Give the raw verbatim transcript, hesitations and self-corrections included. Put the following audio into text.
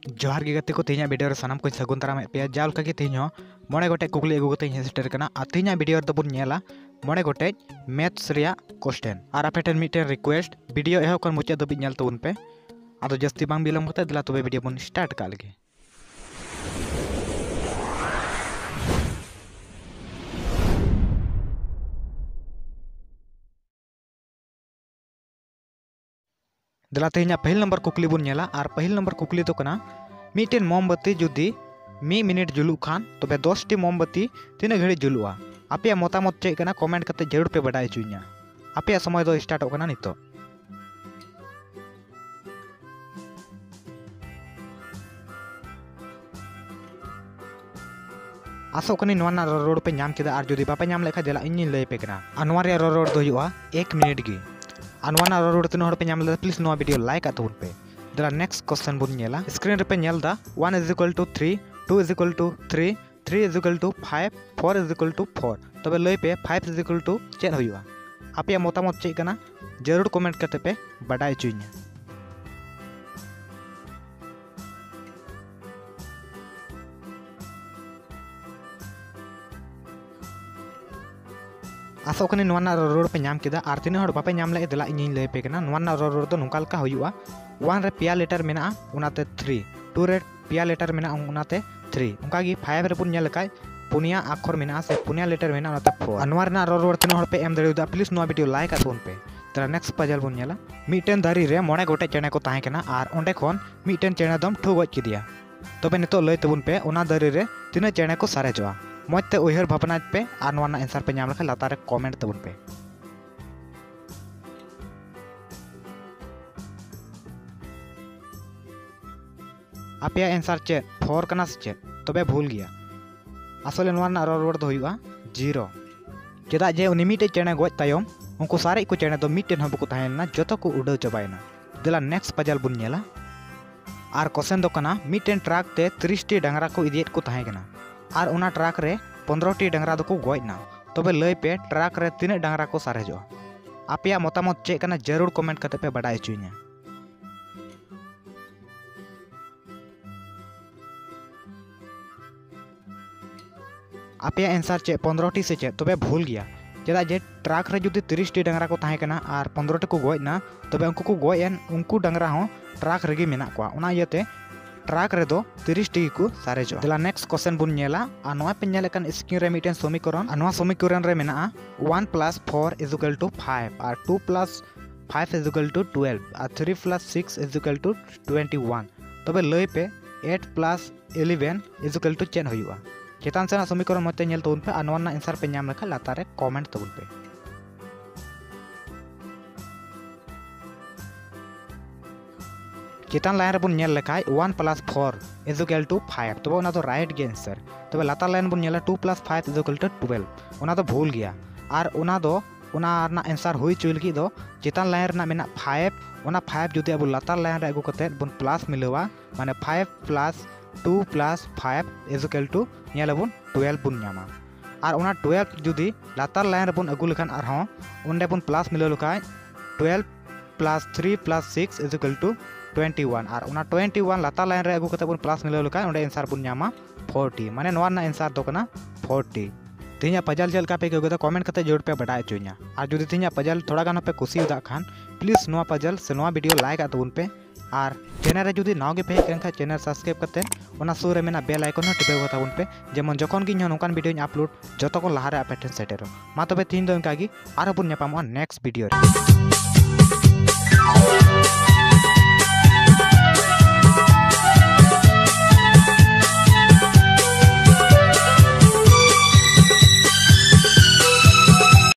ᱡᱚᱦᱟᱨ ᱜᱮ ᱜᱟᱛᱮ ᱠᱚ, ᱛᱮᱦᱮᱧᱟᱜ ᱵᱷᱤᱰᱤᱭᱳ ᱨᱮ ᱥᱟᱱᱟᱢ ᱠᱚᱧ ᱥᱟᱹᱜᱩᱱ ᱫᱟᱨᱟᱢᱮᱫ ᱯᱮᱭᱟ᱾ ᱡᱟᱣ ᱞᱮᱠᱟ ᱜᱮ ᱛᱮᱦᱮᱧ ᱦᱚᱸ ᱢᱚᱬᱮ ᱜᱚᱴᱮᱡ ᱠᱩᱠᱞᱤ ᱟᱹᱜᱩ ᱠᱟᱛᱮ ᱤᱧ ᱦᱮᱡ ᱥᱮᱴᱮᱨ ᱠᱟᱱᱟ᱾ ᱟᱨ ᱛᱮᱦᱮᱧᱟᱜ ᱵᱷᱤᱰᱤᱭᱳ ᱨᱮᱫᱚ ᱵᱚᱱ ᱧᱮᱞᱟ ᱢᱚᱬᱮ ᱜᱚᱴᱮᱡ ᱢᱮᱛᱷᱥ ᱨᱮᱭᱟᱜ ᱠᱚᱥᱪᱮᱱ᱾ ᱟᱨ ᱟᱯᱮ ᱴᱷᱮᱱ ᱢᱤᱫᱴᱮᱱ ᱨᱤᱠᱩᱭᱮᱥᱴ, ᱵᱷᱤᱰᱤᱭᱳ ᱮᱦᱚᱵ ᱠᱷᱚᱱ ᱢᱩᱪᱟᱹᱫ ᱫᱷᱟᱹᱵᱤᱡ ᱧᱮᱞ ᱛᱟᱵᱚᱱ ᱯᱮ᱾ ᱟᱫᱚ ᱡᱟᱹᱥᱛᱤ ᱵᱟᱝ ᱵᱤᱞᱚᱢ ᱠᱟᱛᱮ ᱫᱮᱞᱟ ᱛᱚᱵᱮ ᱵᱷᱤᱰᱤᱭᱳ ᱵᱚᱱ ᱥᱴᱟᱨᱴ ᱠᱟᱜ ᱞᱮᱜᱮ᱾ ᱫᱮᱞᱟ ᱛᱮᱦᱮᱧᱟᱜ ᱯᱟᱹᱦᱤᱞ ᱱᱚᱢᱵᱚᱨ ᱠᱩᱠᱞᱤ ᱵᱚᱱ ᱧᱮᱞᱟ᱾ ᱟᱨ ᱯᱟᱹᱦᱤᱞ ᱱᱚᱢᱵᱚᱨ ᱠᱩᱠᱞᱤ ᱫᱚ ᱠᱟᱱᱟ, ᱢᱤᱫᱴᱮᱱ ᱢᱳᱢᱵᱟᱛᱤ ᱡᱩᱫᱤ ᱢᱤᱫ ᱢᱤᱱᱤᱴ ᱡᱩᱞᱩᱜ ᱠᱷᱟᱱ, ᱛᱚᱵᱮ ᱫᱚᱥ ᱴᱤ ᱢᱳᱢᱵᱟᱛᱤ ᱛᱤᱱᱟᱹᱜ ᱜᱷᱟᱹᱲᱤᱡ ᱡᱩᱞᱩᱜᱼᱟ? ᱟᱯᱮᱭᱟᱜ ᱢᱚᱛᱟᱢᱚᱛ ᱪᱮᱫ ᱠᱟᱱᱟ? ᱠᱚᱢᱮᱱᱴ ᱠᱟᱛᱮ ᱡᱟᱹᱨᱩᱲ ᱯᱮ ᱵᱟᱰᱟᱭ ᱦᱚᱪᱚᱧᱟ᱾ ᱟᱯᱮᱭᱟᱜ ᱥᱚᱢᱚᱭ ᱫᱚ ᱥᱴᱟᱨᱴᱚᱜ ᱠᱟᱱᱟ ᱱᱤᱛᱚᱜ᱾ ᱟᱥᱚᱜ ᱠᱟᱹᱱᱟᱹᱧ ᱱᱚᱣᱟ ᱨᱮᱱᱟᱜ ᱨᱚᱲ ᱯᱮ ᱧᱟᱢ ᱠᱮᱫᱟ, ᱟᱨ ᱡᱩᱫᱤ ᱵᱟᱯᱮ ᱧᱟᱢ ᱞᱮᱠᱷᱟᱱ ᱫᱮᱞᱟ ᱤᱧᱤᱧ ᱞᱟᱹᱭ ᱟᱯᱮ ᱠᱟᱱᱟ᱾ ᱟᱨ ᱱᱚᱣᱟ ᱨᱮᱭᱟᱜ ᱨᱚᱲ ᱫᱚ ᱦᱩᱭᱩᱜᱼᱟ ᱮᱠ ᱢᱤᱱᱤᱴ ᱜᱮ᱾ ᱟᱨ ᱱᱚᱣᱟ ᱨᱮᱱᱟᱜ ᱨᱚᱲ ᱛᱤᱱᱟᱹᱜ ᱦᱚᱲ ᱯᱮ ᱧᱟᱢ ᱞᱮᱫᱟ, ᱯᱞᱤᱡᱽ ᱱᱚᱣᱟ ᱵᱷᱤᱰᱤᱭᱳ ᱞᱟᱭᱤᱠ ᱟᱜ ᱛᱟᱵᱚᱱ ᱯᱮ᱾ ᱫᱮᱞᱟ ᱱᱮᱠᱥᱴ ᱠᱚᱥᱪᱮᱱ ᱵᱚᱱ ᱧᱮᱞᱟ᱾ ᱥᱠᱨᱤᱱ ᱨᱮᱯᱮ ᱧᱮᱞ ᱮᱫᱟ, one is equal to three, two is equal to three, three is equal to five, four is equal to four᱾ ᱛᱚᱵᱮ ᱞᱟᱹᱭ ᱯᱮ, five is equal to ᱪᱮᱫ ᱦᱩᱭᱩᱜᱼᱟ? ᱟᱯᱮᱭᱟᱜ ᱢᱚᱛᱟᱢᱚᱛ ᱪᱮᱫ ᱠᱟᱱᱟ? ᱡᱟᱹᱨᱩᱲ ᱠᱚᱢᱮᱱᱴ ᱠᱟᱛᱮ ᱯᱮ ᱵᱟᱰᱟᱭ ᱦᱚᱪᱚᱧᱟ᱾ ᱟᱥᱚᱜ ᱠᱟᱹᱱᱟᱹᱧ ᱱᱚᱣᱟ ᱨᱮᱱᱟᱜ ᱨᱚᱲ ᱯᱮ ᱧᱟᱢ ᱠᱮᱫᱟ, ᱟᱨ ᱛᱤᱱᱟᱹᱜ ᱦᱚᱲ ᱵᱟᱯᱮ ᱧᱟᱢ ᱞᱮᱫᱼᱟ, ᱫᱮᱞᱟ ᱤᱧᱤᱧ ᱞᱟᱹᱭ ᱟᱯᱮ ᱠᱟᱱᱟ᱾ ᱱᱚᱣᱟ ᱨᱮᱱᱟᱜ ᱨᱚᱲ ᱫᱚ ᱱᱚᱝᱠᱟ ᱞᱮᱠᱟ ᱦᱩᱭᱩᱜᱼᱟ, ᱚᱣᱟᱱ ᱨᱮ ᱯᱮᱭᱟ ᱞᱮᱴᱟᱨ ᱢᱮᱱᱟᱜᱼᱟ, ᱚᱱᱟᱛᱮ ᱛᱷᱨᱤ᱾ ᱴᱩ ᱨᱮ ᱯᱮᱭᱟ ᱞᱮᱴᱟᱨ ᱢᱮᱱᱟᱜᱼᱟ, ᱚᱱᱟᱛᱮ ᱛᱷᱨᱤ᱾ ᱚᱱᱠᱟᱜᱮ ᱯᱷᱟᱭᱤᱵᱷ ᱨᱮᱵᱚᱱ ᱧᱮᱞ ᱞᱮᱠᱷᱟᱡ ᱯᱩᱱᱭᱟ ᱟᱠᱷᱚᱨ ᱢᱮᱱᱟᱜᱼᱟ ᱥᱮ ᱯᱩᱱᱭᱟ ᱞᱮᱴᱟᱨ ᱢᱮᱱᱟᱜᱼᱟ, ᱚᱱᱟᱛᱮ ᱯᱷᱳᱨ᱾ ᱟᱨ ᱱᱚᱣᱟ ᱨᱮᱱᱟᱜ ᱨᱚᱲ ᱨᱩᱣᱟᱹᱲ ᱛᱤᱱᱟᱹᱜ ᱦᱚᱲ ᱯᱮ ᱮᱢ ᱫᱟᱲᱮᱭᱟᱫᱟ, ᱯᱞᱤᱡᱽ ᱱᱚᱣᱟ ᱵᱷᱤᱰᱤᱭᱳ ᱞᱟᱭᱤᱠ ᱟᱜ ᱛᱟᱵᱚᱱ ᱯᱮ᱾ ᱛᱟᱦᱞᱮ ᱱᱮᱠᱥᱴ ᱯᱟᱡᱮᱞ ᱵᱚᱱ ᱧᱮᱞᱟ᱾ ᱢᱤᱫᱴᱮᱱ ᱫᱟᱨᱮ ᱨᱮ ᱢᱚᱬᱮ ᱜᱚᱴᱮᱡ ᱪᱮᱬᱮ ᱠᱚ ᱛᱟᱦᱮᱸ ᱠᱟᱱᱟ, ᱟᱨ ᱚᱸᱰᱮ ᱠᱷᱚᱱ ᱢᱤᱫᱴᱮᱱ ᱪᱮᱬᱮ ᱫᱚᱢ ᱴᱷᱩ ᱜᱚᱡ ᱠᱮᱫᱮᱭᱟ᱾ ᱛᱚᱵᱮ ᱱᱤᱛᱚᱜ ᱞᱟᱹᱭ ᱛᱟᱵᱚᱱ ᱯᱮ, ᱚᱱᱟ ᱫᱟᱨᱮ ᱨᱮ ᱛᱤᱱᱟᱹᱜ ᱪᱮᱬᱮ ᱠᱚ ᱥᱟᱨᱮᱡᱚᱜᱼᱟ? ᱢᱚᱡᱽ ᱛᱮ ᱩᱭᱦᱟᱹᱨ ᱵᱷᱟᱵᱽᱱᱟᱭ ᱯᱮ, ᱟᱨ ᱱᱚᱣᱟ ᱨᱮᱱᱟᱜ ᱮᱱᱥᱟᱨ ᱯᱮ ᱧᱟᱢ ᱞᱮᱠᱷᱟᱱ ᱞᱟᱛᱟᱨ ᱨᱮ ᱠᱚᱢᱮᱱᱴ ᱛᱟᱵᱚᱱ ᱯᱮ᱾ ᱟᱯᱮᱭᱟᱜ ᱮᱱᱥᱟᱨ ᱪᱮᱫ ᱯᱷᱳᱨ ᱠᱟᱱᱟ ᱥᱮ ᱪᱮᱫ? ᱛᱚᱵᱮ ᱵᱷᱩᱞ ᱜᱮᱭᱟ᱾ ᱟᱥᱚᱞᱮ ᱱᱚᱣᱟ ᱨᱮᱱᱟᱜ ᱨᱚᱲ ᱨᱩᱣᱟᱹᱲ ᱫᱚ ᱦᱩᱭᱩᱜᱼᱟ ᱡᱤᱨᱳ᱾ ᱪᱮᱫᱟᱜ ᱡᱮ ᱩᱱᱤ ᱢᱤᱫᱴᱮᱡ ᱪᱮᱬᱮ ᱜᱚᱡ ᱛᱟᱭᱚᱢ ᱩᱱᱠᱩ ᱥᱟᱨᱮᱡ ᱠᱚ ᱪᱮᱬᱮ ᱫᱚ ᱢᱤᱫᱴᱮᱱ ᱦᱚᱸ ᱵᱟᱠᱚ ᱛᱟᱦᱮᱸ ᱞᱮᱱᱟ, ᱡᱚᱛᱚ ᱠᱚ ᱩᱰᱟᱹᱣ ᱪᱟᱵᱟᱭᱮᱱᱟ᱾ ᱫᱮᱞᱟ ᱱᱮᱠᱥᱴ ᱯᱟᱡᱟᱞ ᱵᱚᱱ ᱧᱮᱞᱟ᱾ ᱟᱨ ᱠᱚᱥᱪᱮᱱ ᱫᱚ ᱠᱟᱱᱟ, ᱢᱤᱫᱴᱮᱱ ᱴᱨᱟᱠ ᱛᱮ ᱛᱤᱨᱤᱥ ᱴᱤ ᱰᱟᱝᱨᱟ ᱠᱚ ᱤᱫᱤᱭᱮᱫ ᱠᱚ ᱛᱟᱦᱮᱸ ᱠᱟᱱᱟ, ᱟᱨ ᱚᱱᱟ ᱴᱨᱟᱠ ᱨᱮ ᱯᱚᱱᱫᱽᱨᱚ ᱴᱤ ᱰᱟᱝᱨᱟ ᱫᱚᱠᱚ ᱜᱚᱡ ᱮᱱᱟ᱾ ᱛᱚᱵᱮ ᱞᱟᱹᱭ ᱯᱮ, ᱴᱨᱟᱠ ᱨᱮ ᱛᱤᱱᱟᱹᱜ ᱰᱟᱝᱨᱟ ᱠᱚ ᱥᱟᱨᱮᱡᱚᱜᱼᱟ? ᱟᱯᱮᱭᱟᱜ ᱢᱚᱛᱟᱢᱚᱛ ᱪᱮᱫ ᱠᱟᱱᱟ, ᱡᱟᱹᱨᱩᱲ ᱠᱚᱢᱮᱱᱴ ᱠᱟᱛᱮ ᱯᱮ ᱵᱟᱰᱟᱭ ᱦᱚᱪᱚᱧᱟ᱾ ᱟᱯᱮᱭᱟᱜ ᱮᱱᱥᱟᱨ ᱪᱮᱫ ᱯᱚᱱᱫᱽᱨᱚ ᱴᱤ ᱥᱮ ᱪᱮᱫ? ᱛᱚᱵᱮ ᱵᱷᱩᱞ ᱜᱮᱭᱟ᱾ ᱪᱮᱫᱟᱜ ᱡᱮ ᱴᱨᱟᱠ ᱨᱮ ᱡᱩᱫᱤ ᱛᱤᱨᱤᱥ ᱴᱤ ᱰᱟᱝᱨᱟ ᱠᱚ ᱛᱟᱦᱮᱸ ᱠᱟᱱᱟ ᱟᱨ ᱯᱚᱱᱫᱽᱨᱚ ᱴᱤ ᱠᱚ ᱜᱚᱡ ᱮᱱᱟ, ᱛᱚᱵᱮ ᱩᱱᱠᱩ ᱠᱚ ᱜᱚᱡ ᱮᱱ ᱩᱱᱠᱩ ᱰᱟᱝᱨᱟ ᱦᱚᱸ ᱴᱨᱟᱠ ᱨᱮᱜᱮ ᱢᱮᱱᱟᱜ ᱠᱚᱣᱟ᱾ ᱚᱱᱟ ᱤᱭᱟᱹᱛᱮ ᱴᱨᱟᱠ ᱨᱮᱫᱚ ᱛᱤᱨᱤᱥ ᱴᱤ ᱜᱮᱠᱚ ᱥᱟᱨᱮᱡᱚᱜᱼᱟ᱾ ᱫᱮᱞᱟ next question ᱵᱚᱱ ᱧᱮᱞᱟ᱾ ᱟᱨ ᱱᱚᱣᱟ ᱯᱮ ᱧᱮᱞᱮᱫ ᱠᱟᱱ screen ᱨᱮ ᱢᱤᱫᱴᱮᱱ ᱥᱚᱢᱤᱠᱚᱨᱚᱱ, ᱟᱨ ᱱᱚᱣᱟ ᱥᱚᱢᱤᱠᱚᱨᱚᱱ ᱨᱮ ᱢᱮᱱᱟᱜᱼᱟ one plus four is equal to five R two plus five is equal to twelve R three plus six is equal to twenty one᱾ ᱛᱚᱵᱮ ᱞᱟᱹᱭ ᱯᱮ eight plus eleven is equal to ᱪᱮᱫ ᱦᱩᱭᱩᱜᱼᱟ? ᱪᱮᱛᱟᱱ ᱥᱮᱱᱟᱜ ᱥᱚᱢᱤᱠᱚᱨᱚᱱ ᱢᱚᱡᱽ ᱛᱮ ᱧᱮᱞ ᱛᱟᱵᱚᱱ ᱯᱮ ᱟᱨ ᱱᱚᱣᱟ ᱨᱮᱱᱟᱜ ᱮᱱᱥᱟᱨ ᱯᱮ ᱧᱟᱢ ᱞᱮᱠᱷᱟᱱ ᱞᱟᱛᱟᱨ ᱨᱮ ᱠᱚᱢᱮᱱᱴ ᱛᱟᱵᱚᱱ ᱯᱮ᱾ ᱪᱮᱛᱟᱱ ᱞᱟᱭᱤᱱ ᱨᱮᱵᱚᱱ ᱧᱮᱞ ᱞᱮᱠᱷᱟᱡ one plus four is equal to five, ᱛᱚᱵᱮ ᱚᱱᱟ ᱫᱚ ᱨᱟᱭᱤᱴ ᱜᱮ ᱮᱱᱥᱟᱨ᱾ ᱛᱚᱵᱮ ᱞᱟᱛᱟᱨ ᱞᱟᱭᱤᱱ ᱵᱚᱱ ᱧᱮᱞᱟ two plus five is equal to twelve, ᱚᱱᱟ ᱫᱚ ᱵᱷᱩᱞ ᱜᱮᱭᱟ᱾ ᱟᱨ ᱚᱱᱟ ᱫᱚ, ᱚᱱᱟ ᱨᱮᱱᱟᱜ ᱮᱱᱥᱟᱨ ᱦᱩᱭ ᱦᱚᱪᱚᱭ ᱞᱟᱹᱜᱤᱫ ᱫᱚ ᱪᱮᱛᱟᱱ ᱞᱟᱭᱤᱱ ᱨᱮᱱᱟᱜ ᱢᱮᱱᱟᱜ five, ᱚᱱᱟ five ᱡᱩᱫᱤ ᱟᱵᱚ ᱞᱟᱛᱟᱨ ᱞᱟᱭᱤᱱ ᱨᱮ ᱟᱹᱜᱩ ᱠᱟᱛᱮᱫ ᱵᱚᱱ ᱯᱞᱟᱥ ᱢᱤᱞᱟᱹᱣᱟ, ᱢᱟᱱᱮ five plus two plus five is equal to ᱧᱮᱞ ᱟᱵᱚᱱ twelve ᱵᱚᱱ ᱧᱟᱢᱟ᱾ ᱟᱨ ᱚᱱᱟ twelve ᱡᱩᱫᱤ ᱞᱟᱛᱟᱨ ᱞᱟᱭᱤᱱ ᱨᱮᱵᱚᱱ ᱟᱹᱜᱩ ᱞᱮᱠᱷᱟᱱ ᱟᱨᱦᱚᱸ ᱚᱸᱰᱮ ᱵᱚᱱ ᱯᱞᱟᱥ ᱢᱤᱞᱟᱹᱣ ᱞᱮᱠᱷᱟᱱ twelve plus three plus six is equal to twenty one, ᱟᱨ ᱚᱱᱟ twenty one ᱞᱟᱛᱟᱨ ᱞᱟᱭᱤᱱ ᱨᱮ ᱟᱹᱜᱩ ᱠᱟᱛᱮ ᱵᱚᱱ ᱯᱞᱟᱥ ᱢᱤᱞᱟᱹᱣ ᱞᱮᱠᱷᱟᱱ ᱚᱸᱰᱮ ᱮᱱᱥᱟᱨ ᱵᱚᱱ ᱧᱟᱢᱟ forty᱾ ᱢᱟᱱᱮ ᱱᱚᱣᱟ ᱨᱮᱱᱟᱜ ᱮᱱᱥᱟᱨ ᱫᱚ ᱠᱟᱱᱟ forty᱾ ᱛᱮᱦᱮᱧᱟᱜ ᱯᱟᱡᱟᱞ ᱪᱮᱫ ᱞᱮᱠᱟ ᱯᱮ ᱟᱹᱭᱠᱟᱹᱣ ᱠᱮᱫᱟ, ᱠᱚᱢᱮᱱᱴ ᱠᱟᱛᱮ ᱡᱳᱨ ᱯᱮ ᱵᱟᱰᱟᱭ ᱦᱚᱪᱚᱧᱟ᱾ ᱟᱨ ᱡᱩᱫᱤ ᱛᱮᱦᱮᱧᱟᱜ ᱯᱟᱡᱟᱞ ᱛᱷᱚᱲᱟ ᱜᱟᱱ ᱦᱚᱸᱯᱮ ᱠᱩᱥᱤᱭᱟᱫᱟᱜ ᱠᱷᱟᱱ, ᱯᱞᱤᱡ ᱱᱚᱣᱟ ᱯᱟᱡᱟᱞ ᱥᱮ ᱱᱚᱣᱟ ᱵᱷᱤᱰᱤᱭᱳ ᱞᱟᱭᱤᱠ ᱟᱜ ᱛᱟᱵᱚᱱ ᱯᱮ᱾ ᱟᱨ ᱪᱮᱱᱮᱞ ᱨᱮ ᱡᱩᱫᱤ ᱱᱟᱣᱟ ᱜᱮ ᱯᱮ ᱦᱮᱡ ᱟᱠᱟᱱ ᱠᱷᱟᱱ, ᱪᱮᱱᱮᱞ ᱥᱟᱵᱥᱠᱨᱟᱭᱤᱵ ᱠᱟᱛᱮ ᱚᱱᱟ ᱥᱩᱨ ᱨᱮ ᱢᱮᱱᱟᱜ ᱵᱮᱞ ᱟᱭᱠᱚᱱ ᱦᱚᱸ ᱴᱤᱯᱟᱹᱣ ᱠᱟᱛᱟ ᱵᱚᱱ ᱯᱮ, ᱡᱮᱢᱚᱱ ᱡᱚᱠᱷᱚᱱ ᱜᱮ ᱤᱧ ᱦᱚᱸ ᱱᱚᱝᱠᱟᱱ ᱵᱷᱤᱰᱤᱭᱳᱧ ᱟᱯᱞᱳᱰ, ᱡᱚᱛᱚ ᱠᱷᱚᱱ ᱞᱟᱦᱟ ᱨᱮ ᱟᱯᱮ ᱴᱷᱮᱱ ᱥᱮᱴᱮᱨᱚᱜ᱾ ᱢᱟ ᱛᱚᱵᱮ ᱛᱮᱦᱮᱧ ᱫᱚ ᱤᱱᱠᱟ ᱜᱮ, ᱟᱨᱦᱚᱸ ᱵᱚᱱ ᱧᱟᱯᱟᱢᱚᱜᱼᱟ ᱱᱮᱠᱥᱴ ᱵᱷᱤᱰᱤᱭᱳ ᱨᱮ᱾